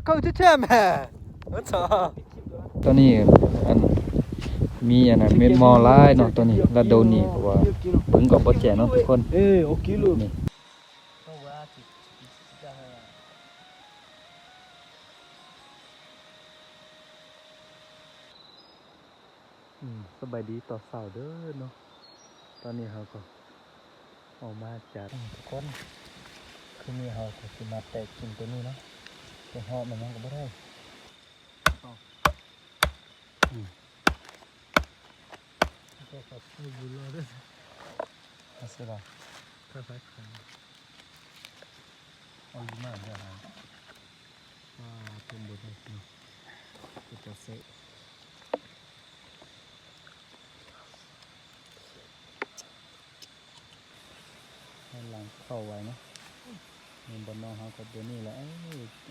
ເຂົ້າແທ້ໆ ແມ່ນ ຕອນນີ້ອັນ ມີອັນນັ້ນ ເມັດມໍຫຼາຍເນາະ ຕອນນີ້ລະດົນນີ້ ເພາະວ່າເບິ່ງກໍບໍ່ແຈ້ງເນາະທຸກຄົນ ນີ້. ອືມ ສະບາຍດີຕອນເຊົ້າເດີເນາະ ຕອນນີ້ເຮົາກໍອອກມາຈາກ ອືມ ທຸກຄົນ ຄືນນີ້ເຮົາກໍຊິມາແຕກກິນໂຕນີ້ເນາະ ແຕ່ເຫາະມັນຍັງກໍບໍ່ໄດ້ ອືມ ເອົາຢູ່ມາເດີ ອ່າ ເພິ່ນບໍ່ໄດ້ເນາະ ເປັນຕາເຊະ ໃຫ້ຫຼັງເຂົ້າໄວ້ເນາະ ແມ່ນບໍ່ເນາະ ເຮົາກໍຕົວນີ້ແຫຼະ ເອີ.